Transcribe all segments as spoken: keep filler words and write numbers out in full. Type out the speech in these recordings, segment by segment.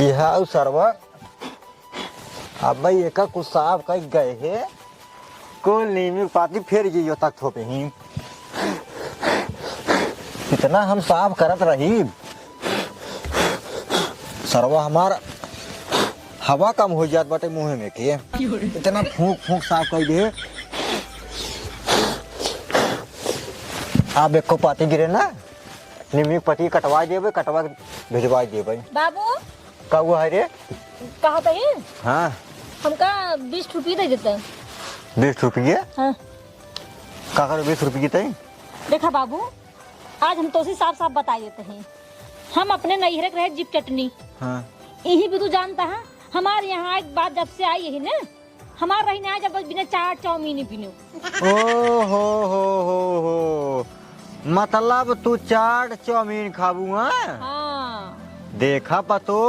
यह सरवा, अब भाई एका कुछ साफ कइ गए हे, कुल नीमी पाती फेर गई हो तक थोपे ही। इतना हम साफ करत रही, सरवा हमार हवा कम होइ जात बाटे मुँहे में के। इतना फूंक फूंक साफ कइ दे। अब एको पाती गिरे ना, नीमी पत्ती कटवाइ देबे, कटवा के भिजवाइ देबे। बाबू। का हुआ है रे? कहा तही? हाँ। हमका बीस रुपये दे देते। बीस रुपये? हाँ। का करो बीस रुपये तई? देखा बाबू, आज हम तोसे साफ साफ बताइ देते हैं, हम अपने नैहरे के रहे जीप चटनी। हाँ। यही भी तू जानता है, हमारे यहाँ एक बात जब से आई है ना, हमार रही ना जब बिना चाट चाउमीन बिनु। ओ हो हो हो हो, मतलब तू चाट चाउमीन खाबू, हाँ? हाँ। देखा पतो,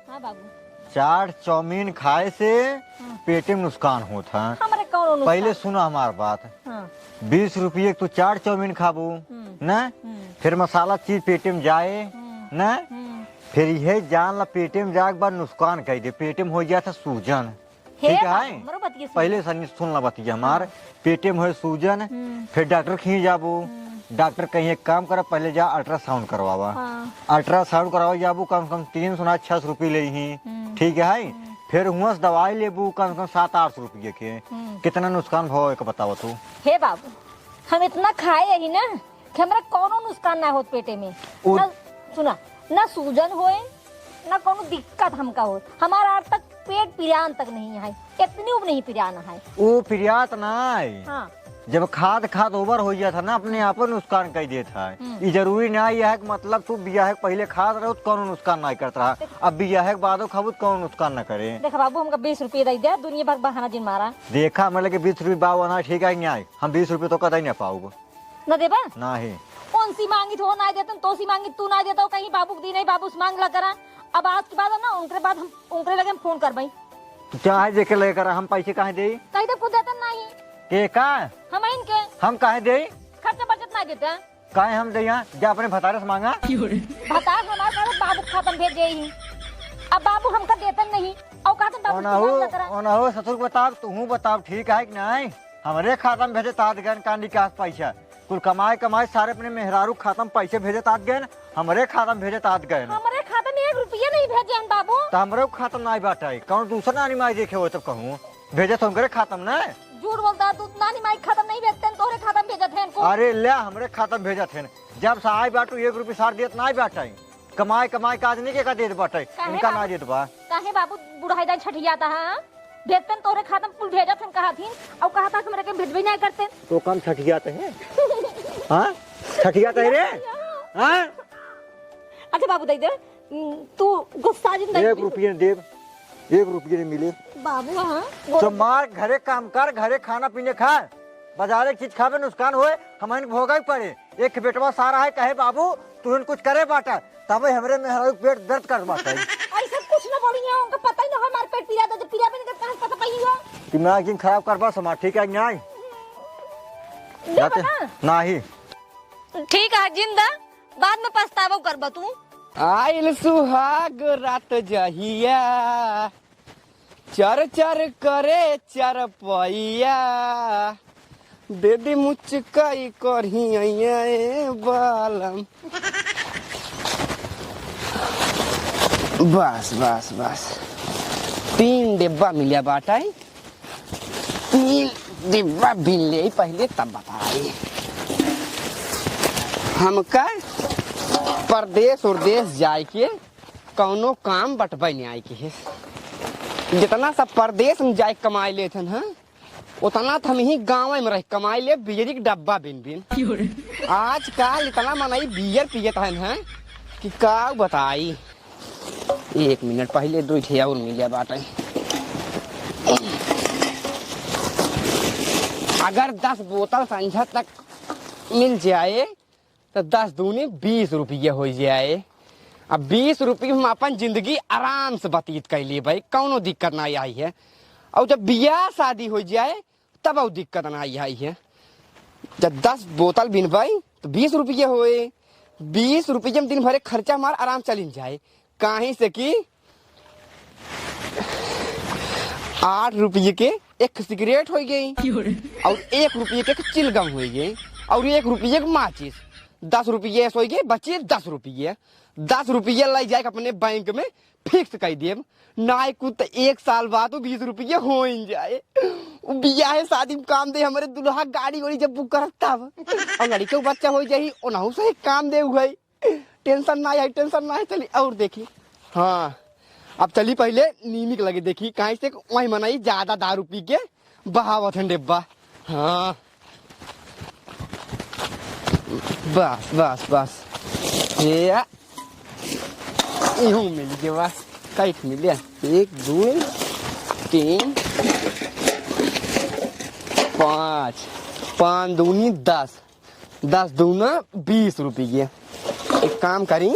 हाँ बाबू। चाट चाउमीन खाए से हाँ। पेटे में नुकसान होत है। हमरे कौनो नुकसान? पहले सुना हमार बात। हाँ। बीस रुपये तू चाट चाउमीन खाबू, हम्म। ना? हम्म। फिर मसाला चीज पेटे में जाए, हम्म। ना? हम्म। फिर यह जान ला पेटे में जाए के बाद नुकसान कइ दे, पेटे में होइ जात है सूजन। हे ठीक बाबू, है? हमरो बतिया सुन। पहले सनी सुन ला बतिया हमार। हाँ। पेटे में होए सूजन, हम्म। फिर डॉक्टर खींच जाबू। हम्म। डॉक्टर कहीं एक काम करा, पहले जा अल्ट्रासाउंड करवावा। हाँ। अल्ट्रासाउंड करवावा जाबू, कम से कम तीन सौ ना छह सौ रुपये लेइहीं। हम्म। ठीक है? हम्म। फिर हुआं से दवाई लेबू कम से कम सात आठ सौ रुपये के। हम्म। कितना नुकसान भवा एक बतावा तू। हे बाबू, हम इतना खाए ही ना, कि हमरा कौनो नुकसान ना होत पेटे में। ओ ना, सुना, ना सूजन होए, ना कौनो दिक्कत हमका होत। हमारा आज तक पेट पिरान तक नहीं है, इतनी उब नहीं पिरान है। ओ पिरात ना है। हाँ। जब खात खात ओवर होइ जात है ना, अपने आप नुकसान कइ देत है। हम्म। ई जरूरी ना है कि मतलब तू बियाह के पहले खात रहो तो कौनो नुकसान ना करत रहा। देख अब बियाह के बादो खाबू तो कौनो नुकसान ना करे। देख बाबू, हमका बीस रुपये दे दे, दुनिया भर बहाना जिन मारा। देखा, मतलब कि बीस रुपये बाबू ना ठीक है, नहीं आए, हम बीस रुपये तो कतई ना पाऊब। न देबा? नाही। कौन सी मांगी तो ना देतन, तो सी मांगी तू ना देता, कहीं बाबू क दी नहीं, बाबू से मांग ला करा। अब आज के बाद ना, उनके बाद हम, उनके लगे हम फोन करबई। तू चाहे जेके लगे करा, हम पैसे काहे देई? कहीं तो खुद देतन नाही। के का? हम इनके। हम काहे देई? खर्चा बचत ना देता। काहे हम देई? जा अपने भतारे से मांगा। भतार हमार का बाबू के खाता में भेज देई। अब बाबू हमका देतन नहीं, और कहतन बाबू से ओनहु, मांग ला करा। ओनहु ससुर के बताब, तुहू बताब, ठीक है कि नहीं? हमरे खाता में भेजे तात गए कांडी के पैसा। कुल कमाए कमाए सारे अपने मेहरारू खाता में पैसे भेजत आत गए, हमरे खाता में भेजत आत गए। हमरे खाता में एक रुपया नहीं भेजे हम बाबू। तो हमरे खाता में नहीं बाटे, कौन दूसरा नानी माई देखे हो तब कहूँ भेजत हो हमरे खाता में ना। झूठ बोलता तू, नानी माई खाता में नहीं भेजते हैं, तोहरे खाता में भेजत हैं इनको। अरे ले हमरे खाता में भेजत हैं, जब से आए बाटू एक रुपया सार देत नहीं बाटे, कमाए कमाए के आदमी के का देत बाटे, काहे इनका बाबू? ना देत बा। काहे बाबू बुढ़ाई दाई छठियाता है? भेजतन तोहरे खाता में कुल भेजत हन कहा थीन, और कहा था हमरा के भेजबे नहीं करते। तो कम छठियाते हैं? हाँ? छठियाते हैं रे? हाँ? अच्छा बाबू दे दे, तू गुस्सा जिन दे। एक रुपये देब, एक रुपये नहीं मिले। बाबू हाँ? तो मार घरे काम कर, घरे खाना पीने खा, बाजारे की चीज खाबे नुकसान होए, हमन भोगा ही पड़े। एक बेटवा सारा है कहे बाबू, तुहन कुछ करे बाटा, तबे हमरे मेहरारू के पेट दर्द कर बाटा। ऐसे कुछ ना बोली है, उनका पता ही ना हो हमारे पेट पीरा था, जब पीरा भी नहीं तो कहाँ से पता पाई हो? दिमाग जिन खराब कर बस हमार, ठीक है कि नहीं? ले जाते? बता। नाही। ठीक है, जिंदा, बाद में पछतावा करबा तू। आइल सुहाग रात जहिया, चर चर करे चरपैया, दे दे मुचकाई करही अइया ए बालम। बस, बस, बस। तीन डिब्बा मिल्या बाटे। तीन डिब्बा बिन ले पहले तब बताई। हमका परदेस उरदेस जाए के कौनो काम बटबे नहीं आए के है। जितना सब परदेस में जाए कमाए लेथन, हाँ, उतना त हम ही गाँव में रह कमाए ले बियरी के डब्बा बिन बिन। क्यों रे? आजकल इतना मनई बियर पियत हन, हैं, कि का बताई। एक मिनट पहले दो ठे और मिले बाटे। अगर दस बोतल संझा तक मिल जाए, तो दस दूनी बीस रुपये हो जाए। अब बीस रुपये में अपन जिंदगी आराम से बतीत कर लेबे, कौनो दिक्कत ना आई है। और जब बियाह शादी हो जाए, तब और दिक्कत ना आई है। जब दस बोतल बिनबे, तो बीस रुपये होए। बीस रुपये में दिन भरे खर्चा हमार आराम चलिन जाए। काहे से कि आठ रुपये के एक सिगरेट होइ गई, और एक रुपये के एक चिलगम होइ गई, और एक रुपये के माचिस। दस रुपये ऐसे होइ गए, बचे दस रुपये। दस रुपये लै जाए के अपने बैंक में फिक्स कइ देब। नाहीं कुछ त एक साल बाद उ बीस रुपये होइ जाए। उ बियाहे शादी में काम दे, हमरे दुल्हा गाड़ी वाड़ी जब बुक करत तब। और लड़िके बच्चा होइ जाई, ओनहु से काम दे उहै। टेंशन नाहीं है, टेंशन नाहीं है। चली और देखी। हाँ, अब चली पहिले नीमी के लगे देखी, काहे से वही मनई ज्यादा दारू पी के बहावत हैं डिब्बा। हाँ, बस, बस, बस। ये आ, इहूँ मिल गया, बस। कई ठे मिले? एक, दो, तीन, पाँच। पाँच दूनी दस। दस दूना बीस रुपये। एक काम करी,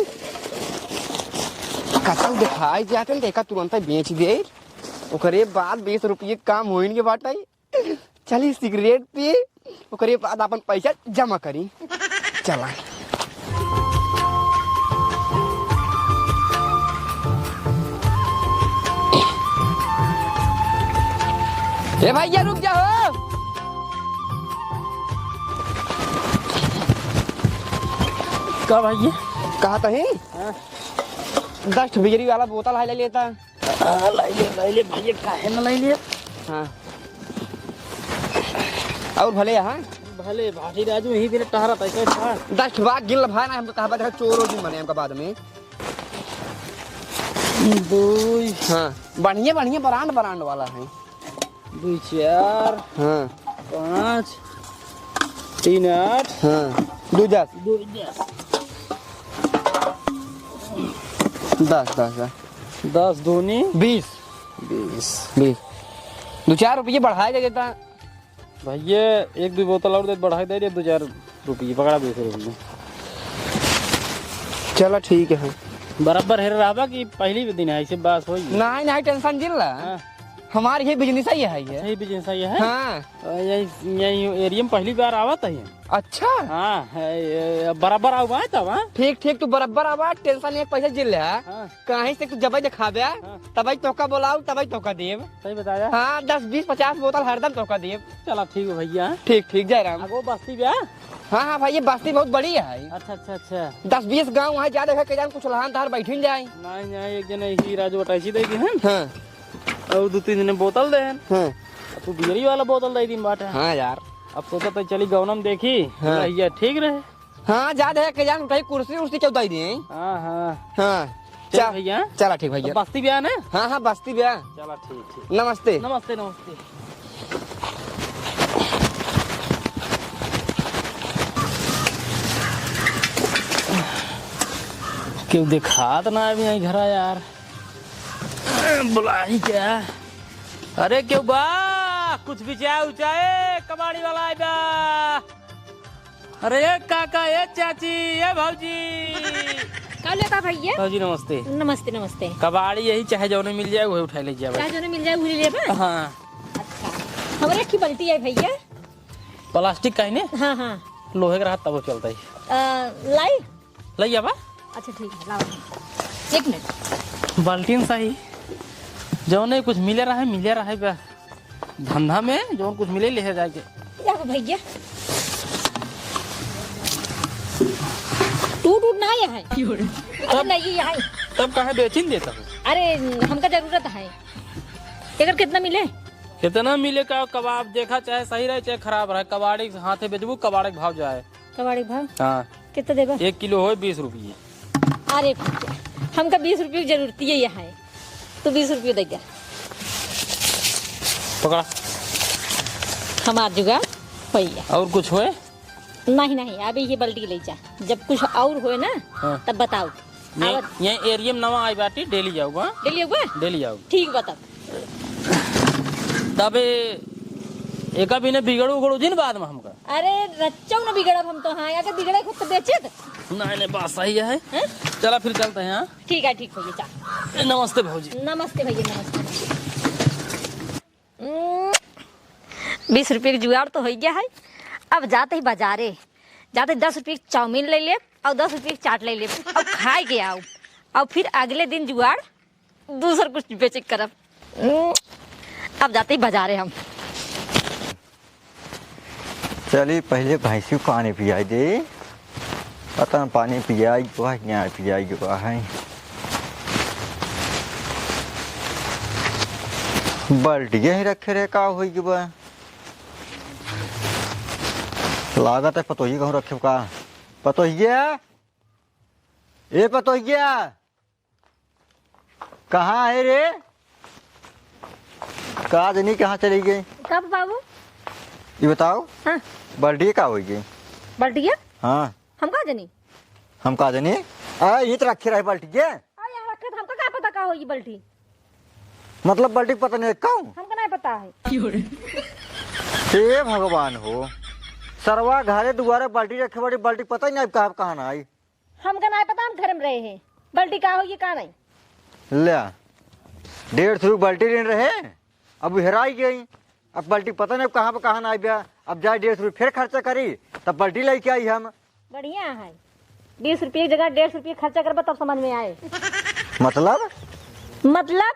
कतौ देखाई जाते न, देखा तुरंत बेच दे, ओकरे बाद बीस रुपये काम होइन के बाटे। चली सिगरेट पी, ओकरे बाद अपन पैसा जमा करी। चला। ए भैया, रुक जाओ। का भैया? कहा तही? हाँ। दस ठो बिजली वाला बोतल है, लै लेता। हाँ, लै ले, लै ले भैया, काहे न लै ले? हाँ। और भले यहाँ? भले भाटी राजू यही दिन टहरा था, कैसे था? दस ठो बाग गिन ल भाई ना, हमको कहा बता चोर हो जिन बने हमका बाद में। दुई। हाँ, बढ़िया, बढ़िया brand, brand वाला है। दुई चार। हाँ। पाँच। तीन आठ। हाँ। दुई दस। दुई दस। दस, दस, दस। दस दूनी? बीस। बीस। बीस। दुई चार रुपये बढ़ाए के देता। भैया, एक दुई बोतल और दे, बढ़ाए दे रे, दुई चार रुपये, पकड़ा बीस रुपये। चला, ठीक है। बराबर हेर रहबा कि पहली दिन है, ऐसे बात होई? नाहीं, नाहीं, टेंशन जिन ला। हाँ। हमार ये business ही है, ये। अच्छा, ये business ही है? हाँ। अ, यही, यही area में पहली बार आवत है। अच्छा। हाँ, है, ये बराबर आऊ बा तब, हाँ? ठीक, ठीक, तू बराबर आवा, टेंशन एक पैसा जिन ले, हाँ? हाँ। काहे से तू जबै देखाबे, हाँ। तबै तोका बोलाऊ, तबै तोका देब। सही बताया। हाँ, दस, बीस, पचास बोतल हरदम तोका देब। चला ठीक है भैया। ठीक, ठीक, जय राम। अगो बस्ती बा? हाँ, हाँ भाई, ये बस्ती बहुत बड़ी है। अच्छा, अच्छा, अच्छा। दस बीस गाँव वहाँ जा देखा, के जान कुछ लहान तहार बैठिन जाए। नहीं, नहीं, एक जने ही राजू अटैची दे दी है। हाँ। और दो तीन जने बोतल दे हैं। हाँ। तू बियरी वाला बोतल दे दिन बाटे। हाँ यार। अब सोचा तो चली गौनम देखी, हाँ। भैया ठीक रहे। हाँ, जा दे के जान कहीं कुर्सी उर्सी क्यों दे दिए। हाँ, हाँ। हाँ। चल चा-, भैया। चला ठीक भैया। तो बस्ती बा ना? हाँ, हाँ, बस्ती बा। चला ठीक, ठीक। नमस्ते। नमस्ते, नमस्ते। क्यों देखात ना अभी यहीं घरा यार? बुलाई क्या? अरे क्यों बा? कुछ बिचाए उचाए? कबाड़ी वाला आए बा? अरे ए काका, ए चाची, ए भौजी। का लेबा भैया? भौजी नमस्ते। नमस्ते, नमस्ते। कबाड़ी यही चाहे जौने मिल जाए, वही उठाए ले जाए। चाहे जौने मिल जाए, वही लेबा? हाँ। अच्छा, हमरे की बल्टी है भैया। प्लास्टिक का है ने? हाँ, हाँ। लोहे का रहा तब वो चलता है। अ, लाई? लइ आवा। अच्छा ठीक है, लाओ। एक मिनट। बाल्टीन सही, जौने कुछ मिले रहे, मिले रहे बा। धंधा में जौन कुछ मिले, ले जाके। लाओ भैया। टूट उट ना आया है? अरे तब, नहीं, ये है। तब काहे बेचिन देता हूँ? अरे, हमका जरूरत है। एकर कितना मिले? कितना मिले का कबाब देखा, चाहे सही रहे, चाहे खराब रहे, कबाड़ी के हाथे बेचबू, कबाड़ी के भाव जाए। कबाड़ी भाव? हाँ। कितना देबा? एक किलो होए बीस रुपये। अरे भैया, हमका बीस रुपये की जरूरत ही है, तो बीस रुपये दे दे। पकड़ा। हमार जुगाड़ भैया। और कुछ होए? नहीं, नहीं, अभी ये बाल्टी ले जा, जब कुछ और होए ना, हाँ। तब बताओ। ये, आवत। ये एरिया में नवा आई बाटी, डेली जाऊगा। डेली आऊगा? डेली आऊगा। ठीक बा तब। तबे एका बिना बिगड़ू उगड़ू जिन बाद में हमका। अरे रच्चौ न बिगड़ब हम तो, हाँ, अगर बिगड़े खुद तो बेचित। नहीं, नहीं, बात सही है। हैं? चला फिर चलते हैं, हाँ? ठीक है, ठीक भैया, चल। ए, नमस्ते भौजी। नमस्ते भैया, नमस्ते। उम, बीस रुपये के जुगाड़ तो होइ गया है। अब जाते ही बाजारे, जाते दस रुपये की चाउमीन ले लेब और दस रुपये की चाट ले लेब और खाए के आउब और फिर अगले दिन जुगाड़ दूसर कुछ बेचे के करब। उम, अब जाते ही बाजारे हम। चली, पहिले भैंसी को पानी पियाई दे। पता न पानी पियाई गवा है कि ना पियाई गवा है। बाल्टी यहीं रखे रहे, का होई गवा? लागत है पतोहिया कहूँ रखे का। पतोहिया, ए पतोहिया, कहाँ है रे? का जनी कहाँ चली गई? का बाबू? ये बताओ, हाँ। बाल्टी का होई गई? बाल्टिया? हाँ। हम का जनी? हम का जनी? आ, ये तो रखे रहे बाल्टी के। आ, यहाँ रखे तो हमका का पता का होई बाल्टी? मतलब बाल्टी पता नहीं कहूँ? हमका नहीं पता है। हे भगवान हो, सरवा घरे दुआरे बाल्टी रखे बड़ी, बाल्टी पता ही नहीं कहाँ, कहाँ ना आई। हमका नाय पता, हम घर में रहे हैं। बाल्टी का होई, का नहीं। ले, डेढ़ सौ रुपये बाल्टी लेन रहे, अब हेराई गई। अब बाल्टी पता नहीं कहाँ पे, कहाँ ना आइब्या। अब जाए डेढ़ सौ रुपये फिर खर्चा करी, तब बाल्टी लेके आई हम। बढ़िया है, बीस रुपये की जगह डेढ़ सौ रुपये खर्चा करबा, तब समझ में आए। मतलब? मतलब,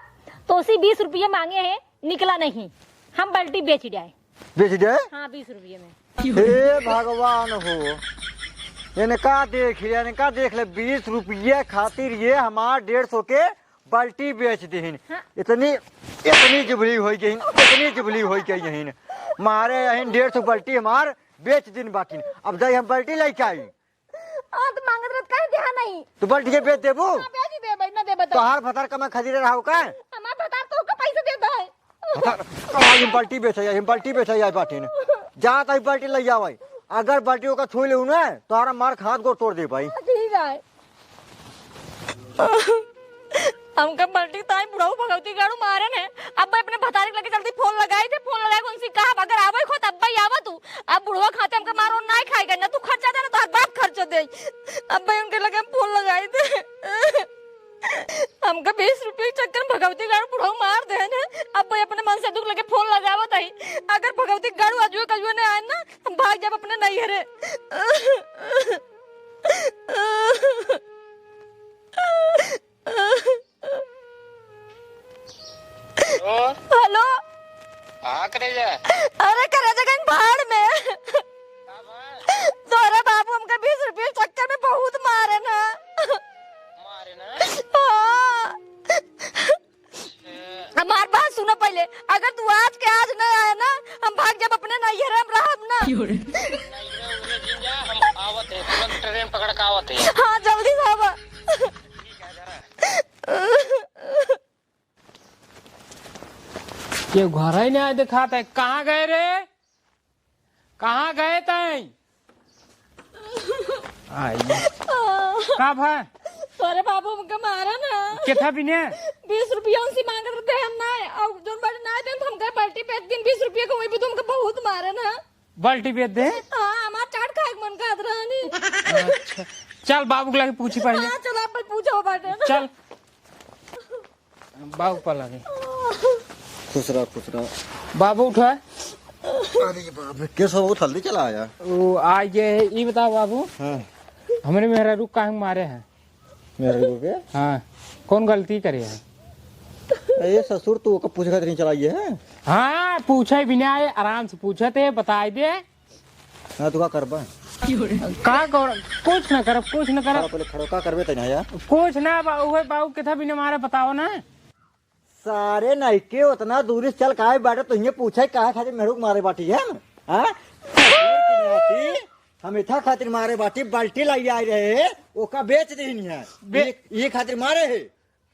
तोसी बीस रुपये मांगे हैं, निकला नहीं, हम बाल्टी बेच जाए। बेच दे? हाँ, बीस रुपये में। हे भगवान हो, इनका देख ले, इनका देख ले, बीस रुपये खातिर ये हमार डेढ़ सौ के बाल्टी बेच दिहिन। हाँ। इतनी, इतनी जुबली होई गई, इतनी जुबली होई गई यहीं। मारे यहीं डेढ़ सौ बाल्टी हमार बेच दिन बाटिन। अब जाई हम बाल्टी लेके आई। हाँ, तो मांगत रहत काहे देहा नहीं? तू बाल्टी के बेच देबू? हाँ, बेच ही देबै, ना देबै तो। तोहार भतार कमा खजीरे रहो का? हमार भतार तो ओकर पैसा देता है। भतार, आज हम बाल्टी बेचे आई, हम बाल्टी बेचे आई बाटिन। जा ताई बाल्टी ले आवे। अगर बाल्टी ओका छुई लेहू ना, तोहार मार खात गोड़ तोड़ देबै। ठीक है। हमका बाल्टी ताई बुढ़ऊ भगवती गाड़ू मारे ने। अब भाई अपने भतारी के लगे जल्दी फोन लगाई दे, फोन लगाई के उनसे कहा, अगर आवे खो तब भाई आवा तू। अब बुढ़वा खाते हमका मारो ना खाएगा, ना तू खर्चा दे, ना तोहर बाप खर्चा दे। अब भाई उनके लगे हम फोन लगाई दे। हमका बीस रुपये के चक्कर में भगवती गाड़ू बुढ़ऊ मार दे ने। अब भाई अपने मन से दुख लगे फोन लगावत आई। अगर भगवती गाड़ू अजुए कजुए ने आए ना, हम भाग जाब अपने नैहरे। हेलो। हेलो। हाँ, करेजा। अरे, करेजा कहीं भाड़ में। का बा? तोरे बाबू हमके बीस रुपये चक्कर में बहुत मारे ना। मारे ना? हाँ। हमार बात सुनो पहिले, अगर तू आज के आज ना आया ना, हम भाग जाब अपने नैहरे, हम रहब ना। नैहरे उहरे जिन जा, हम आवत है, तुरंत ट्रेन पकड़ के आवत है। हाँ, जल्दी से आवा। केहू घर ही नहीं देखात है, कहाँ गए रे? कहाँ गए तैं? आई। का भा? तोरे बाबू हमके मारा ना। केथा बिने? बीस रुपया उनसे मांगत रहते हम ना, और जोन बाल्टी ना देन तो हमके बाल्टी बेच दिन बीस रुपया के, वहीं पे तो हमके बहुत मारा ना। बाल्टी बेच दे? हाँ, हमार चाट खाए के मन कहत रहनी। अच्छा, चल बाबू के लगे पूछी पहिले। हाँ, चल आप पूछो बाटे। चल। बाबू पा लगे। खुश रहो, खुश रहो। बाबू उठा। अरे बाप रे, के सब उठल दी चला आया। ओ, आ ये, ई बताओ बाबू। हाँ। हमरे मेहरारू काहे मारे हैं? मेहरारू के? हाँ, कौन गलती करे है? ए ससुर, तू ओका पूछे खातिर नहीं चला आइए है? हाँ, पूछे बिना आए, आराम से पूछे थे, बताई दे। हाँ, तू का करबा? का कर, कुछ ना करब, कुछ ना करब। खड़ा पहिले, खड़ा का करबे तनी यार? कुछ ना बा, उहे बाबू केथा बिने मारे बताओ ना। सारे नइके उतना दूरी से चल काहे बाटे, तुहिए पूछे काहे खातिर मेहरारू के मारे बाटी है? हाँ? हम इथा खातिर मारे बाटी, बाल्टी लाई आए रहे, ओका बेच देहिन है। बे- ये, ये खातिर मारे है।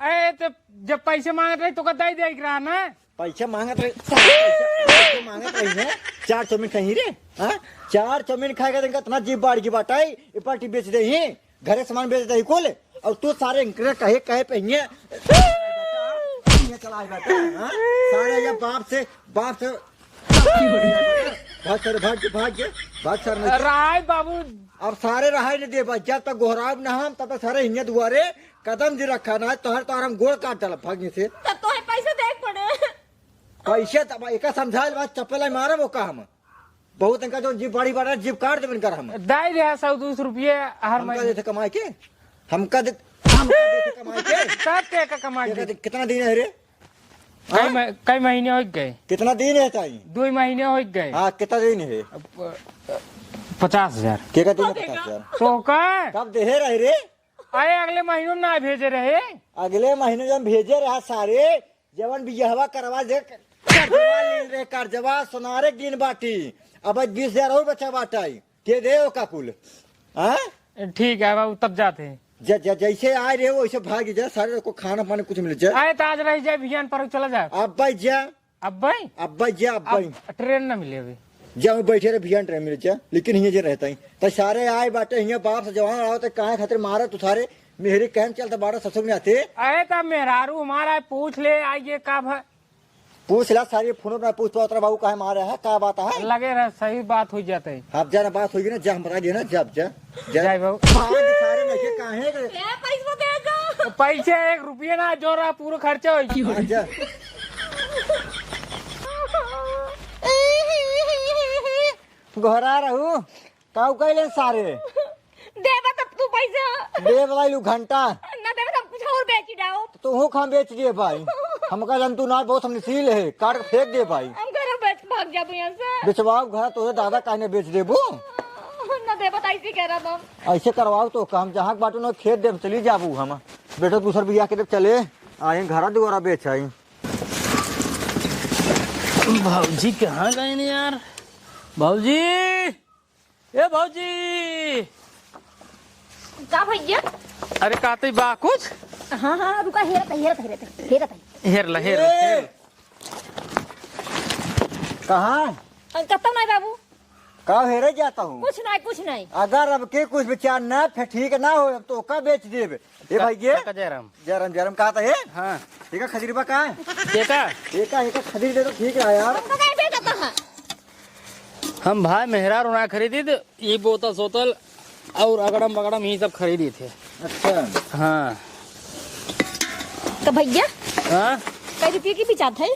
अरे, तो जब पैसे मांगत रही, तो का दे दे रहा ना? पैसे मांगत रही, पैसे, पैसे मांगत रही है। चार चाउमीन खाई रे, हाँ? चार चाउमीन खाएगा, तो इतना जीभ बाढ़ की बाटाई, ये बाल्टी बेच देही, घरे सामान बेच देही कुल, और तू सारे इनकरे कहे, कहे पे हिये, हिये चला बेटा, हाँ? सारे ये बाप से, बाप से, भाग सर, भाग, भाग, भाग सर, नहीं। रहाय बाबू। अब सारे रहाय नहीं देबा, जब तक गोहराब ना हम, तब तक सारे हिये दुआरे कदम जी रखा ना, तोहर, तोहर हम गोड़ काट डालब भागने से। तब तोहे पैसे दे के पड़े। पैसे तब एका समझाइल बा, चप्पल मारब ओका हम। बहुत इनका जो जीभ बड़ी बड़ा, जीभ काट देबे इनकर हम। दाई दे सौ दो सौ रुपये हर हमका महीने। देते कमाई के? हमका दे, हमका देते कमाई के? तब के का कमाई के दे? दे, कितना दिन है रे? कई हाँ? मह-, कई महीने होइ गए। कितना दिन है ताई? दुइ महीने होइ गए। हाँ, कितना दिन है? अब, अ, पचास हजार। के का दिन है पचास हजार? तो का? कब देहे रहे रे? अरे, अगले महीनों में ना भेजे रहे। अगले महीने जब भेजे रहा सारे, जवन बियहवा करवा दे, कर्जवा लीन रहे, कर्जवा सोनारे गिन बाटी। अब आज बीस हजार और बचा बाटा। के दे ओ काकुल? हाँ? ठीक है बाबू, तब जाते हैं। ज-, ज-, जैसे आए रहे, वैसे भाग जा, सारे को खाना पानी कुछ मिल जाए। आए तो आज रह जाए, बिहान पर चला जाए। अब भाई जा। अब भाई? अब भाई जा, अब भाई। अब ट्रेन ना मिले अभी। जा, वहीं बैठे रहे, बिहान ट्रेन मिल जाए, लेकिन हियाँ जे रहता ही। तो सारे आए बाटे, हियाँ बाप से जवान आओ, तो काहे खातिर मारा तू सारे? मेहरी कहन चलता बाड़ा ससुर में आते। अरे तब मेहरारू हमारा है, पूछ ले, आइए का भ-, पूछ ला सारी, फोन पर पूछ तो, बाबू काहे मारे है, का बात है? लगे रहे, सही बात हो जाते। अब जा ना, बात होगी ना, जा, हम बता दिए ना, जा, जा, जा। जाए बाबू। भाग सारे नहीं, काहे के? ए, पैसा दे दो। पैसे एक रुपये ना जोड़ा, पूरा खर्चा हो गया। हाँ, जा। घरा रहू, काऊ कहले सारे? देबा तब तू पैसा। देब लाई लू घंटा। ना देबा तब कुछ और बेच डाओ। तो तू खाम बेच दिए भाई। हमका जन तू ना बहुत हमने सील है, काट के फेंक दे भाई। हम घर बेच भाग जाबो यहाँ से। बेचवाओ घर, तोरे दादा काहे ने बेच देबू? ना देबा तो ऐसे कह रहा था। ऐसे करवाओ तो काम, जहाँ के बाटू ना खेत देब, चली जाबू हम। बेटा दूसर बियाह के देब, चले आए घर दुआरा बेच आई। भौजी कहाँ गए ने यार? भौजी, ए भौजी। का भैया? अरे का तई बा कुछ? हाँ, हाँ, रुका, हेरत है, हेरत है, हेरत है, हेरत है। हेर ला, हेर ला, ए! हेर ला। कहाँ? अ, कतौ नहीं बाबू। का हेरे जाता हूँ? कुछ नहीं, कुछ नहीं। अगर अब के कुछ विचार ना फे-, ठीक ना हो, अब तो का बेच देबे। ए का-, भाई, ये? काका जयराम। जयराम, जयराम, कहा था ये? हाँ। ठीक है, खजूरी बा का? ये का? ये का, ये का खजूरी दे तो ठीक रहा यार। हमको कहीं बेचता है? हम भाई मेहरारू ना खरीदी, तो ये बोतल सोतल और अगड़म बगड़म ये सब खरीदी थे। अच्छा। हाँ। तो भैया, हाँ? कई रुपये की बिचात है?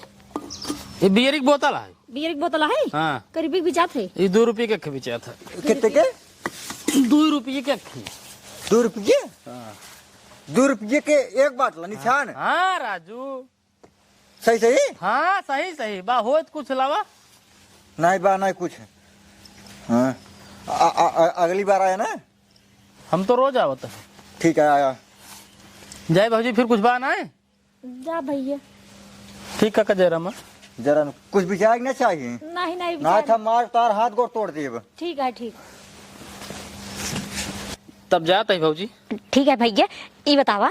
ये बियर की बोतल है। बियर की बोतल है? हाँ। कई रुपये की बिचात है? ये दो रुपये के बिचात है। कितने के? दो रुपये के। दो रुपये? हाँ। दो रुपये के एक बाटला निशान? हाँ, राजू। सही, सही? हाँ, सही, सही। बा, होत कुछ लावा? नहीं बा, नहीं कुछ। हाँ। आ, आ, आ, अगली बार आया ना? हम तो रोज आवत है। ठीक है, आया। जाए भौजी, फिर कुछ बा ना है? जा भैया। ठीक काका जयराम। जरा कुछ बिचार ना चाहिए। नहीं, नहीं ना बिचार। था मार तार हाथ गोड़ तोड़ देब। ठीक है, ठीक। तब जात है भौजी। ठीक है भैया, ई बतावा,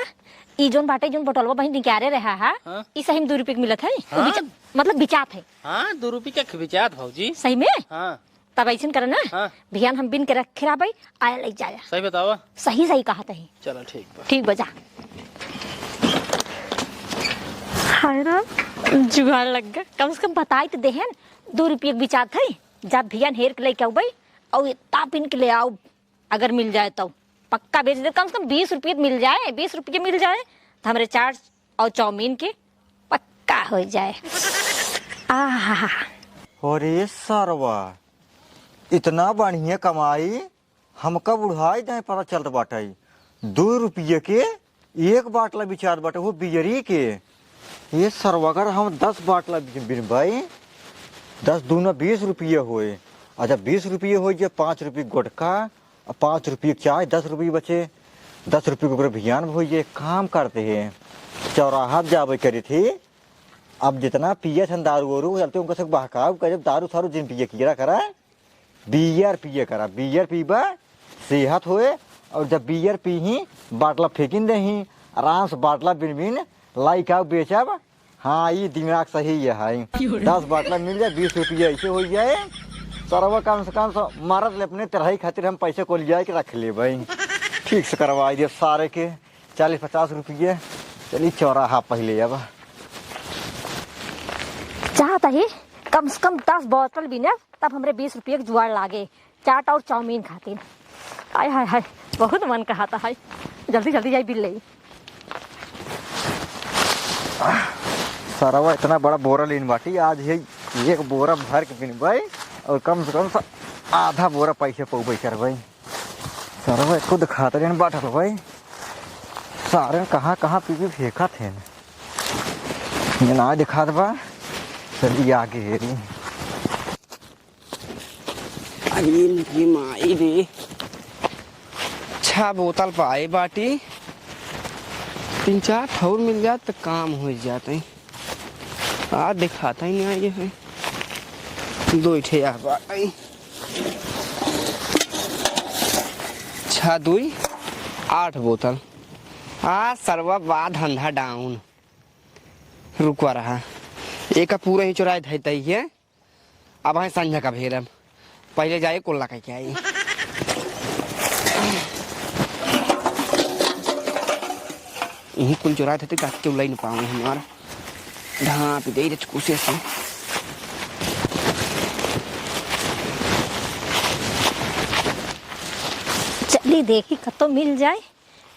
ई जोन बाटे, जोन बोतलवा बहिन निकारे रहा है, हाँ? ई सही में दो रुपये के मिलत है? हाँ? बिचा-, मतलब बिचात है। हाँ, दो रुपये के बिचात भौजी। सही में? हाँ। तब ऐसन करे ना, हाँ। बिहान हम बिन के रखे रहबै, आया ले जाया। सही बतावा। सही, सही कहा तही। चलो ठीक बा। ठीक बा, जा। हाय राम, जुगाड़ लग गया। कम से कम बताई तो देहन, दो रुपये के बिचात है, जब बिहान हेर के लेके आउबै, और इतना बिन के ले आउब। अगर मिल जाए तो पक्का बेच दे, कम से कम बीस रुपये मिल जाए, बीस रुपये मिल जाए तो हमरे चाट और चाउमीन के पक्का हो जाए। आहा। अरे सरवा, इतना बढ़िया कमाई, हमका बुढ़ाई दे पता चलत बाटे। दो रुपये के एक बाटला बिचात बाटे, वो बियरी के। ये सरवा, अगर हम दस बाटला बिन-, बिनबाई, दस दूना बीस रुपये होए, अच्छा, बीस रुपये होए, जे पाँच रुपये गोटका, अब पाँच रुपये के चाय, दस रुपये बचे, दस रुपये के ऊपर बिहान होई, ये काम करते हैं, चौराहा पे जावे करी थी। अब जितना पिए थे दारू वारू, चलते उनका सब बहकाव करे, दारू सारू जिन पिए किया करा, बियर पिए करा, बियर पीबा, सेहत होए, और जब बियर पी ही, बाटला फेंकिन दे ही, आराम से बाटला बिन बिन, लाई का बेचब, हाँ, ई दिमाग सही है, है। दस बाटला मिल जाए, बीस रुपया ऐसे हो जाए। सरवा कम से कम स-, मरद ले अपने तरही खातिर हम पैसे को लिया के रख ले भाई। ठीक से करवाई दे सारे के चालीस पचास रुपये। चली चौराहा पहले अब। चाहता ही कम से कम दस बोतल बिनब, तब हमरे बीस रुपये के जुआड़ लागे। चाट और चाउमीन खातिर। आय हाय हाय, बहुत मन कहता है, जल्दी जल्दी जाई बिल लेई। सरवा इतना बड़ा बोरा लेन बाटी, आज ये एक बोरा भर के बिनबाई और कम से कम स-, आधा बोरा पैसे पौबे करबाई। सरवा एको दिखात रहन बाटत भाई, सारे कहाँ कहाँ पी पी फेंकत हैं। ये ना दिखात बा, चली आगे हेरी। अरे मेरी माई रे, छह बोतल पाए बाटी, तीन चार ठौर मिल जात त काम हो जात है। आ दिखाता ही नहीं आगे है, दो ठे आ बाटी, छह दुई आठ बोतल। आ सरवा बा धंधा डाउन। रुकवा रहा, एका पूरा ही चुराए धैतई है। अब है संझा का भेरम, पहले जाए कोल्ला कह के आई। यही कुल चुराए थे तो गात के उलाई न पाऊँ हमार ढाँप दे रे कुसे से। चली देखी कतो मिल जाए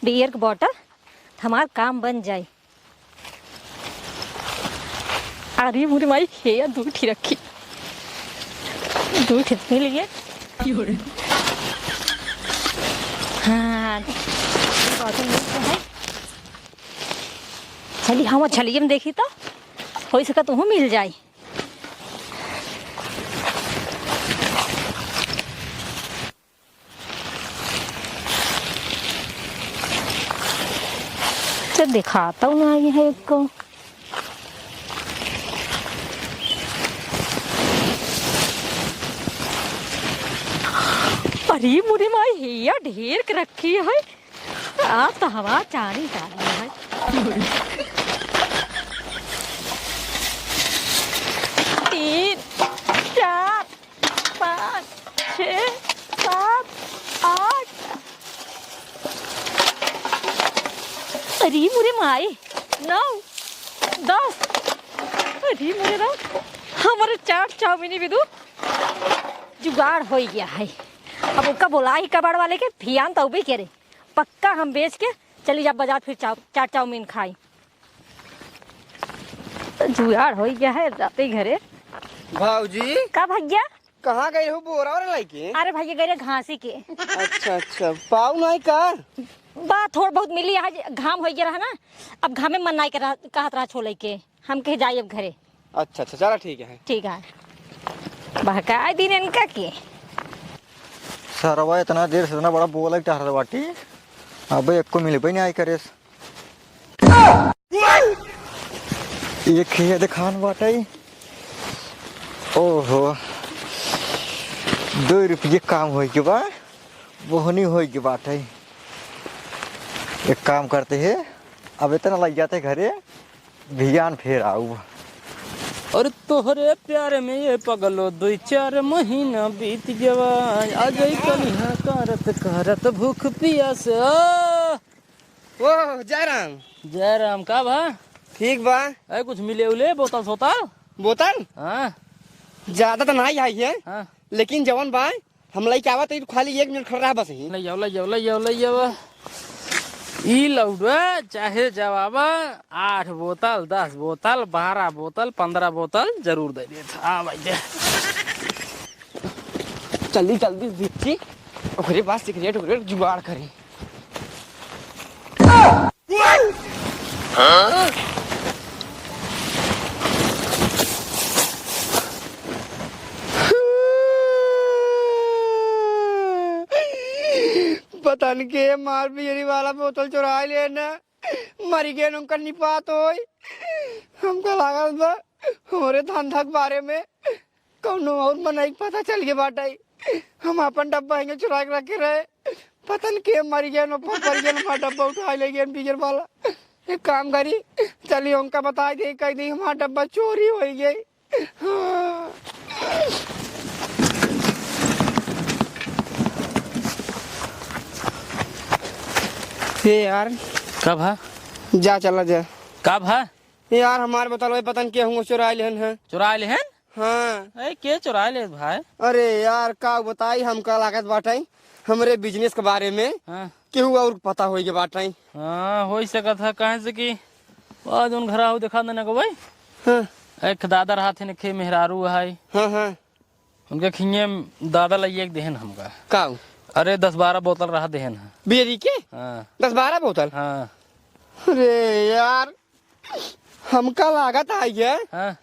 बियर के बॉटल, हमार काम बन जाए। अरे मोरे माई, हे या दू ठी रखी, दू ठी मिल गए। हाँ, बॉटल मिल तो है। चली, हम छलिए में देखी तो, हो सका तुहूँ मिल जाए। तो दिखाता हूँ ना, ये है एक को। अरे मोरे माई, हेया ढेर के रखी है। आ तो हवा चारी चारी है। तीन, चार, पाँच, छः, सात, आठ। अरे मोरे माई, नौ, दस। अरे मोरे राम, हमारे चाट चाउमीन भी दू जुगाड़ हो गया है। अब उनका बोला ही कबाड़ वाले के, भियान तो भी करे। पक्का हम बेच के चली जा बाजार, फिर चाउ-, चाट चाउमीन खाई। जुगाड़ हो गया है, जाते ही घरे। भाऊजी। का भैया? कहाँ गई हो बोरा वोरा लेके? अरे भैया, गई रहे घासी के। अच्छा, अच्छा, पाऊ नहीं का? बा, थोड़ बहुत मिली, आज घाम हो गया रहा ना, अब घामे मन नहीं कर रहा, कहत रहा छोले के, हम कहे जाई अब घरे। अच्छा, अच्छा, चला ठीक है। ठीक है, बहकाए दिन इनका के। सरवा इतना देर से इतना बड़ा बोला टहरत बाटी, अब एको मिलबे नहीं आई करेस। एक ही है देखान बाटई। ओहो, दो रुपये काम होई के बा, बोहनी होई के बाटई। एक काम करते हैं, अब इतना लग जाते घरे, भियान फेर आऊ। अरे तोहरे प्यार में ये पगलो, दुई चार महीना बीत गवा। आ जाई कनिहा करत करत भूख पियास। आ! ओ, जय राम। जय राम, का भा? ठीक बा। ए, कुछ मिले उले, बोतल सोतल? बोतल? हाँ। ज्यादा तो नहीं आई है, हाँ। लेकिन जवन बा, हम लइके आवत हई, खाली एक मिनट खड़ा रहा बस ही। ले जाओ, ले जाओ, ले जाओ, ले जाओ। ई लौड़ा चाहे जवाबा, आठ बोतल, दस बोतल, बारह बोतल, पन्द्रह बोतल जरूर दे देत। आ भाई दे। जल्दी, जल्दी दीची, ओकरे बाद सिगरेट, उगरेट जुगाड़ करी। पता न के मार बियरी वाला बोतल चुराइ लेन, मरि गए उनकर निपात होई। हमका लागत बा हमरे धंधा के बारे में कौनो और मनई के पता चल गए बाटई। हम आपन डब्बा हिंगे चुरा के रखे रहे, पता न के मरि गए, ऊपर पड़ गए, हमारा डब्बा उठा ले गए बियर वाला। एक काम करी, चली उनका बताइ दे, कहि दे हमारा डब्बा चोरी होइ गई। हाँ। ए यार। का भा? जा, चला जा। का भा? ए यार, हमार बोतल वही पता न केहू चुराइ लेहन है। चुराइ लेहन? हाँ। ए, के चुराइ ले भाई? अरे यार, का बताई, हमका लागत बाटई हमरे business के बारे में हाँ। केहू और पता होइ गए बाटई। हाँ, होइ सकत है, काहे से कि आज उन घरा हो देखा देने को भाई। हाँ। एक दादा रहत है, एक मेहरारू है। हाँ, हाँ। उनके खिंगे दादा लइए के देहन हमका। काऊ? अरे, दस बारह बोतल रहा देहन है। बियरी के? हाँ। दस बारह बोतल? हाँ। अरे यार, हमका लागत आई है, हाँ।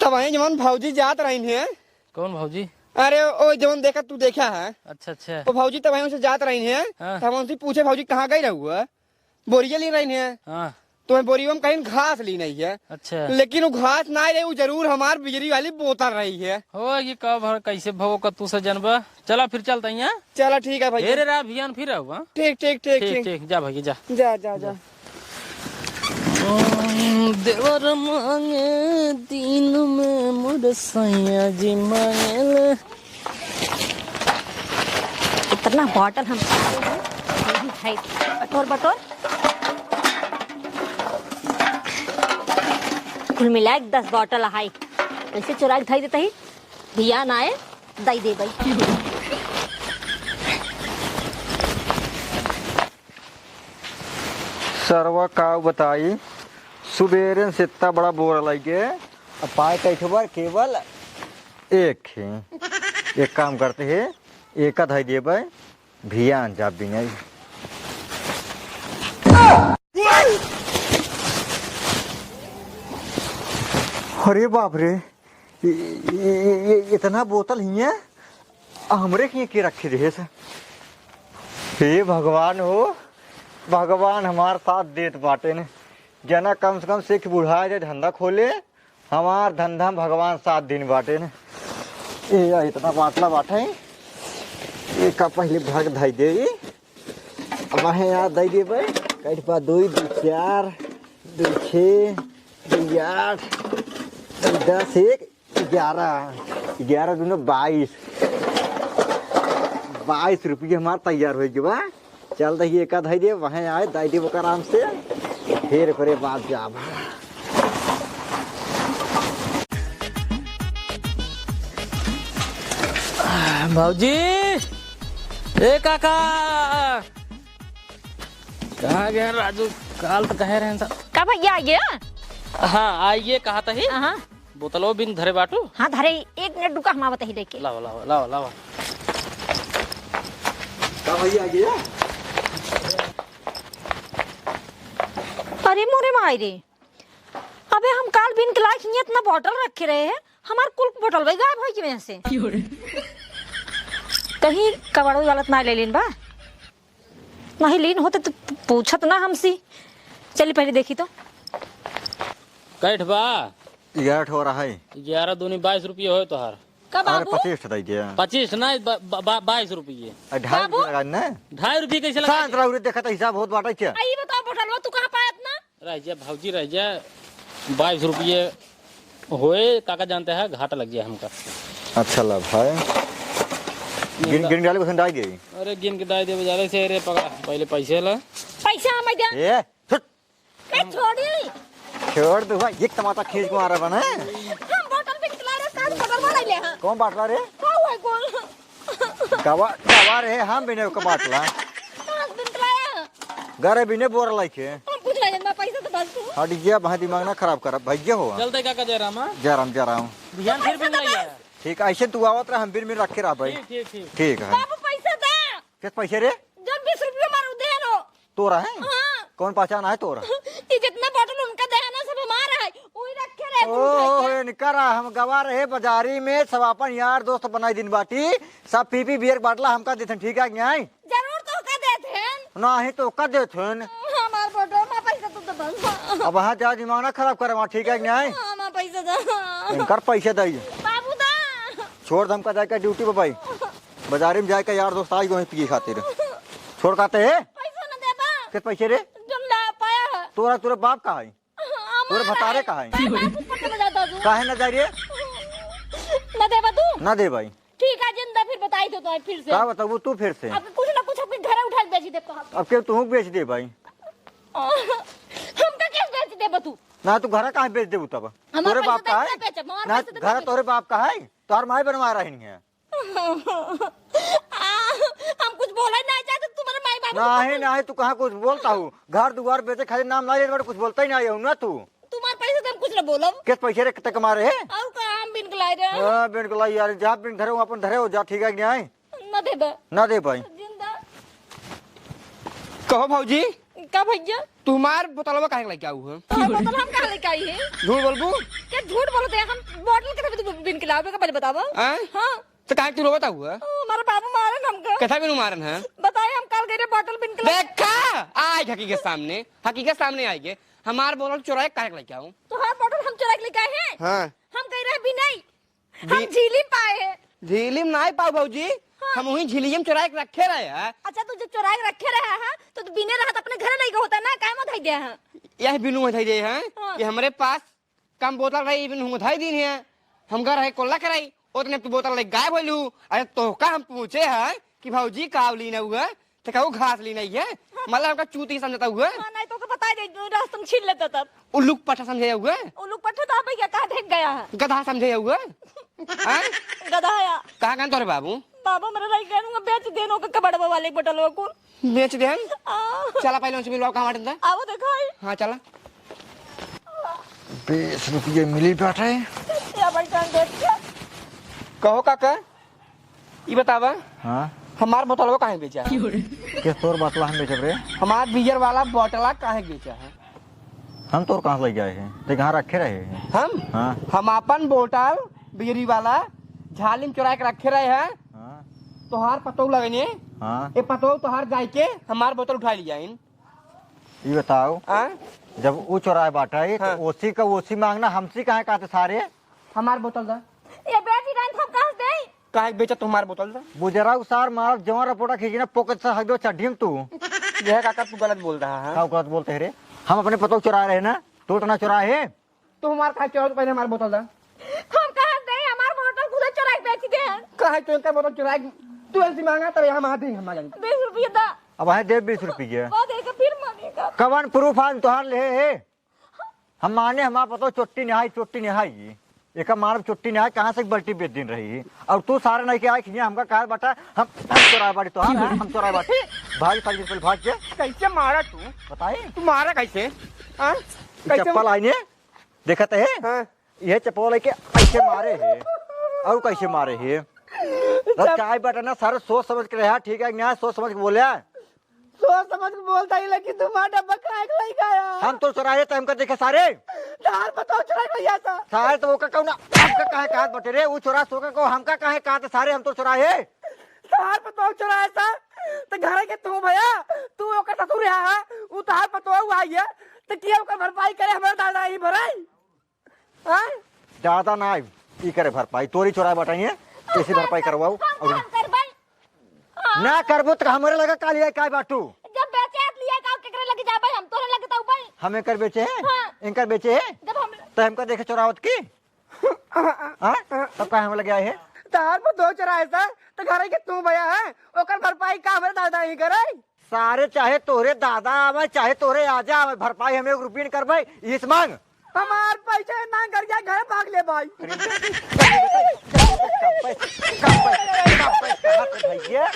तब वहीं जवन भौजी जात रही है। कौन भौजी? अरे, ओ जवन देखा, तू देखा है। अच्छा, अच्छा। वो भौजी तब वहीं से जात रही है, हाँ। तब हमसे पूछे, "भौजी, कहाँ गई रहू है?" बोरिया ली रही है। हाँ। तो मैं बोरिया में कहीं घास ली नहीं है। अच्छा। लेकिन वो घास ना रही, वो जरूर हमार बिजली वाली बोतल रही है। हो, ये कब भर कैसे भवो का तू से जनबा। चला फिर चलता ही, हाँ? चला ठीक है भैया। ढेरे रात भियान फिर आऊ, हाँ? ठीक, ठीक, ठीक, ठीक, ठीक। ठीक, जा भैया, जा। जा, जा, जा। जा। ओम देवर मांगे दिन में मोर सैया जी मांगेले। इतना बॉटल हम यही खाई। बटोर, बटोर। कुल मिला के दस बॉटल हाई। कैसे चुरा के धाई देता ही? भियान आए, दई देबई। सरवा काव बताई, सुबेरे से इतना बड़ा बोरा लइके, अब पाए कैठबर केवल एक ही। एक काम करते हैं, एक धाई देबे, भियान जाब बिनाई। अरे बाप रे, ये, ये, ये, ये इतना बोतल हियाँ, आ हमरे के, के रखे रहे से। हे भगवान हो, भगवान हमार साथ देत बाटे ने। जना कम से कम सीख बुढ़ा जाए, धंधा खोले, हमार धंधा में भगवान साथ दिन बाटे ने। ए, या इतना बाटला बाटे, एका पहले भर के धई दे। अब आहे यार दई देबे, कट पा दुई, दुई चार, दुई छः, दुई आठ, दुई दस, एक, ग्यारह, ग्यारह दूनो बाईस। बाईस रुपये हमार तैयार होइ गवा। चल दही एका धई दे, वहाँ आए दई दे ओकर आराम से, फिर ओकरे बाद जाब। भौजी, ए काका, कहाँ गए राजू? काल तो कहे रहे सब। का भैया आ गया? हाँ, आइए, कहा तही। हाँ। बोतलो बिन धरे बाटू? हाँ, धरे, एक मिनट रुका, हम आवत ही लेके। लावा, लावा, लावा, लावा। का भैया आ गया? अरे मोरे माई रे, अबे हम काल बिन के लाइक हियाँ इतना बॉटल रखे रहे हैं, हमार कुल बॉटल भाई गायब हो गए से। कहीं कबाड़ो वालत ना ले लेन बा। नहीं लीन होते तो पूछत ना हमसे। चली पहले देखी तो। कैठ बा? ग्यारह ठो रहा है। ग्यारह दूनी बाईस रुपये होए तोहार। का अरे बाबू? पच्चीस ठो दे दिया। पच्चीस ना, ब-, ब-, ब-, बाईस रुपये। अरे ढाई बाबू? रुपये लगा ना। ढाई रुपये कैसे लगा? शांत रहो रे, देखा तो हिसाब होत बाटे क्या? आ, ई बताओ, बोतलवा तू कहाँ पायत ना? रह जा भौजी, रह जा। बाईस रुपये होए, काका जानते हैं, घाटा लग गया हमका। अच्छा ला भाई। गिन, गिन डाले, बसन डाल दिए। अरे गिन के डाल दिए, बाजारे से रे पकड़ा, पहले पैसे ला। पैसा हम दे। ए, छुट। मैं छोड़ी। छोड़ दो भाई, एक तमाचा खींच के मारा बना। हम बोतल पे निकला रे, साथ बोतल वाला ले हाँ। कौन बाटला रे? हाँ, वो है कौन? गवा, गवा रे, हम बिने ओकर बाटला। कहाँ से बिन लाया? घरे बिने बोरा लाइके। हम कुछ नहीं जानबा, पैसा तो बस तू। हट गया, भाई दिमाग ना खराब कर, भैया हो। चलते काका जयराम, हाँ? जयराम, जयराम। ध्यान फिर पैसा बिन तो लाइए। बस। ठीक है, ऐसे तू आवत रह, हम बिन बिन रखे रह भाई। ठीक, ठीक, ठीक। ठीक है। बाबू पैसा दे। किस पैसे रे? जब बीस रुपये मारो दे रो। तोरा है? हाँ। कौन पहचान है तोरा? ये जितना बॉटल उनका दे है ना, सब हमारा है। वही रखे रहे, ओ, तुम खाइए। इनका रहा, हम गवा रहे बाजारी में, सब अपन यार दोस्त बनाई दिन बाटी, सब पी पी बियर बाटला हमका देथन, ठीक है कि नहीं? जरूर तो का देथन। नहीं तो का देथन। हमार बॉटल में पैसा तो दबल बा। अब वहाँ जा दिमाग ना खराब करे, वहाँ ठीक है कि नहीं? हाँ, हमार पैसा दा। इनकर पैसे दई। बाबू दा। छोड़ दम का जाके ड्यूटी पे भाई। बाजारी में जाके यार दोस्त आई गए पिए खातिर। छोड़ कहते हैं? पैसा ना देबा। किस पैसे रे? जब ला पाया है। तोरा, तोरे बाप का है? हमारा तोरे भतारे है। का है? बाप ऊपर चला जाता तू। काहे ना जाई रे? ना देबा तू? ना दे भाई। ठीक है, जिंदा फिर बताई तो, तो फिर से। का बताबू तू फिर से? अब कुछ ना कुछ अपने घर उठा के बेच दे तो हम। अब के तू बेच दे भाई? हमका कैसे बेच देबा तू? ना तू घर काहे बेच देबू तब? हमार तोरे पैसा बाप का देख है? ना बेचब, हमार ना पैसा देख घर बेचब। तोरे बाप का है? तोहर माई बनवा रही है। आ, हम कुछ बोले ना चाहते, तुम्हारे माई बाबू को नहीं, बोलो। नहीं, तू कहाँ कुछ बोलता हूँ? घर दुआर बेचे खातिर नाम ना लेत बाटे, कुछ बोलता ही नहीं हूँ ना तू। तुम्हारे पैसे तो हम कुछ ना बोलब। किस पैसे रे, कितने कमा रहे हैं? और का हम बिन के लाए रहे हैं। हाँ, बिन के लाई यार, जहाँ बिन धरे हो, अपन धरे हो जा, ठीक है कि नहीं? ना देबा। ना दे भाई। जिंदा। कहो भौजी। का भैया? तू हमार बोतलवा काहे के लेके आऊ है? तोहार बोतल हम काहे लेके आई है? झूठ बोलबू? का झूठ बोलत है? हम बोतल के तू बिन के लावे का पहले बतावा। आय? हाँ। तो काहे तू रोवत आऊ है? ओ, हमारे बाबू मारन हमका। कैसा बिनु मारन है? बताए हम काल गए रहे बोतल बिन के लावे। देखा, आए हकीकत सामने, हकीकत सामने आए गे। हमार बोतल चुराए काहे के लेके आऊ? तोहार बोतल हम चुराए के लेके आए हैं? हाँ। हम गए रहे बिनई। हम बी- झीली पाए हैं। झीली में नाहीं पाऊ भौजी, हाँ। हम वहीं झीलिये में चुराए के रखे रहे हैं। अच्छा, तू जो चुराए के रखे रहे हैं, तो तू बिने रहत अपने घरे नहीं होता ना, काहे में धई दे हैं? यह बिनु में धई दे हैं हाँ। कि हमरे पास कम बोतल रही, बिनु हम धई दीन है। हम घर है कोल्ला कराई, उतने तू बोतल लेके गायब होलू। अरे तोहका हम पूछे हैं कि भौजी का लीन हुआ, तो कहू घास ली नहीं है, मतलब हमका चूती समझता हुआ। हाँ, नहीं तो ओके बता दे, जो रस तुम छीन लेता तब। उल्लू के पट्ठा समझे हुआ। उल्लू के पट्ठा तो आप भैया कहाँ देख गया है? गधा समझे हुआ। हाँ? गधा है। कहाँ गन तोरे बाबू? बाबू मेरा रह गया, उनका बेच देन ओके कबड़वा वाले बोतलवा को। बेच देन? हाँ। चला पहले उनसे मिलवा, कहाँ बाटन था? आवो देखो आई। हाँ, चला। बीस रुपये मिली बाटे। या भाई जान देख के। कहो काका, ई बतावा, हाँ? हमार बोतलवा काहे बेचा है? के तोर बोतला हम बेचब रे? हमार बियर वाला बोतला काहे बेचा है? हम तोर कहाँ से लेके आए हैं? ते कहाँ रखे रहे हैं? हम? हाँ। हम आपन बोतल बियरी वाला झाली में चुरा के रखे रहे हैं। हाँ। तोहार पतोह लगने, हाँ। ए पतोह तोहार जाए के हमार बोतल उठा लिया इन। ई बताओ, हाँ? जब ऊ चोराए बाटा है, तो हाँ। ओसी का ओसी मांगना, हमसे काहे कहते सारे? हमार बोतल दा। ए बेटी, रात हम कहाँ से देई? काहे बेचत तुम्हार बोतल दा? बुजराऊ सार मारब, जवान रपोटा खींची ना, पोकत से हगदो चड्ढी में तू। यह काका, तू गलत बोल रहा है। का गलत बोलते है रे? हम अपने पतोह चुराए रहे ना, तू तो ना चुराए है। तू हमार काहे चुराओ, पहले हमार बोतल दा। हम कहाँ से देई, हमार बोतल खुद चुरा के बेच दे हैं। काहे तू इनका बोतल चुराए, तू ऐसी मांगा, तब यहाँ मार दे, हम आ जाएंगे। बीस रुपये दा। अब है दे बीस रुपये। वो दे के फिर मांगेगा। कवन proof आज तोहार ले है? हम माने हमार पतोह चोट्टी नहाई, चोट्टी नहाई। एका मारब चोट्टी नहाई, कहाँ से एक बाल्टी बेच दिन रही? और तू सारे नहीं के आए खिया हमका कहा बाटा, हम, हम चोराए बाटी तोहार, हम चोराए बाटी। भाग, भाग, भाग, भाग के। कैसे मारा तू? बताई? तू मारा कैसे? हाँ? ई कैसे चप्पल मा- आई ने? देखत है? हाँ। ये चप्पल लेके ऐसे मारे है। और कैसे मारे है? चप- चाय बाटा ना, सारे सोच समझ के रहा, ठीक है, न्याय सोच समझ के बोले। सोच समझ के बोलता ही, लेकिन तुम्हारा डब्बा काहे के लई गया? हम तो चोराए तो हमका देखे सारे। तार बताओ चोराए भैया सा। सारे तो ओका कहू ना, हमका काहे कहत बटे रे, ऊ चोरा सोका को हमका काहे कहत सारे, हम तो चोराए। तार बताओ चोराए सा, तो घर के तू भैया, तू ओकर ससुर है, ऊ तार पतोह हुआ है, तो किया ओकर भरपाई करे, हमारे दादा ही भराई। हाँ? ज्यादा ना आई, ई करे भरपाई, तोरी चोराए बटाइए, ऐसी भरपाई करवाओ। हम और काम करबै। हाँ। ना करबो तो हमरे लगा का लिया काय बाटू? जब बेचे आप लिया का केकरे लगे जाबै, हम तोरे लगे तउबै। हम एकर बेचे हैं? हाँ। इनकर बेचे हैं? जब हम तो हमका देखे चोरावत की? हाँ? तब का हम लगे आए हैं? तार पर दो चोराए सा, तो घरे के तू भैया है, ओकर भरपाई का हमरे दादा ही करे? सारे चाहे तोरे दादा आवे, चाहे तोरे आजा आवे, भरपाई हम एक रुपये न करबै, इस मांग। हमार पैसे ना कर जा, घर भाग ले भाई। अरे, कब पैसे, कब पैसे, कब पैसे, कब पैसे, कहाँ से भैया?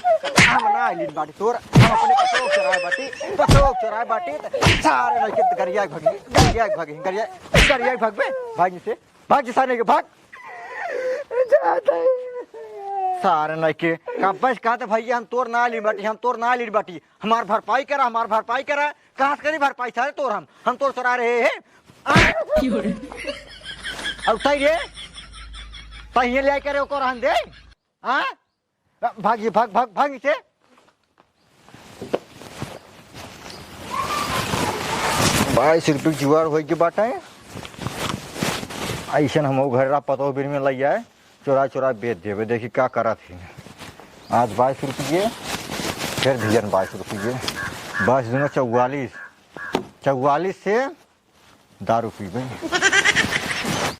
हम ना आइलिन बाटी तोर, हम अपने पतोह चोराए बाटी, पतोह चोराए बाटी, सारे लड़के गरिया भागी, गरिया भागी, गरिया, गरिया भागबे, भाग से। भाग जी सारे के, भाग। जाता है। सारे लइके, का बस कहा था भैया, हम तोर ना ली बाटी, हम तोर ना ली बाटी। हमार भरपाई करा, हमार भरपाई करा। कहाँ से करी भरपाई सारे तोर हम? हम तोर चोरा रहे हैं। आ? और तई रे, तई ये ले करे ओकर रहन दे। हाँ? भाग ये, भाग, भाग, भाग इसे। बाईस रुपये के जुगाड़ होई के बाटे। ऐसन हम घर रा पतोह बीर में लई आए, चोरा चोरा बेच देबे, देखी का करत ही। आज बाईस रुपये, फिर भियन बाईस रुपये, बाईस दूना चौवालीस, चौवालीस से दारू पीबे।